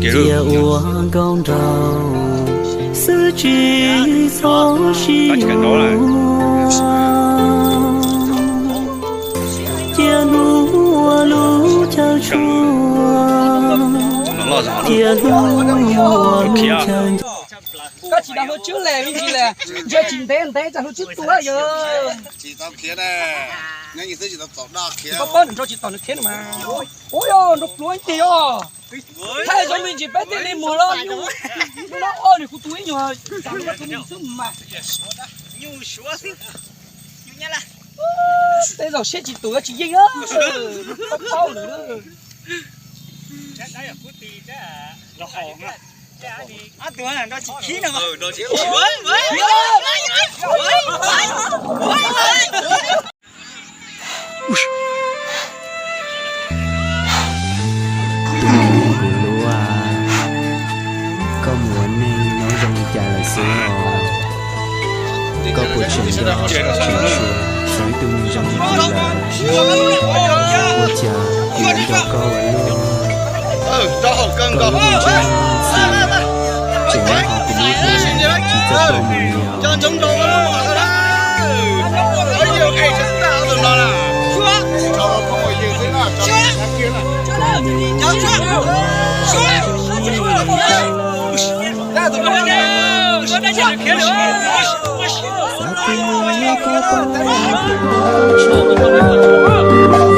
Cia ua nkauj nraug xwb tsis txhob sib yuav, cia hnub ua lub chaw tshua, cia hnub ua lub chaw nco. Koj tsis dag hlua tswb le, me ntsis le, ntsia tsis ntev ntev tsam hlua tswb tua yog. Tsis tau khiav ne, nyob ib xwb tsis tau txaus daj khiav. Koj paub nws nrau tsis tau nws khiav no mas. Ua yog nrau pluav ib tig os. Thaij zoo me ntsis peb thiaj li mus los. Hnub no ua nws kuv tus ib nyuag tsam tus me xwb mas. Tej zaum siab tsis tus yuav tsis yeej, paub paub lawm. Tus me neeg kuv hlub, koj mus ua neej nyob zoo li cas lawm xwb os? Koj puas tseem nco tseem tshuav ib tug me zoo li kuv lawm? Ua cas kuv yuav nco koj ua luaj? Koj lub neej tseem nyob hauv kuv lub hlwb tsis txawj pom mus li os.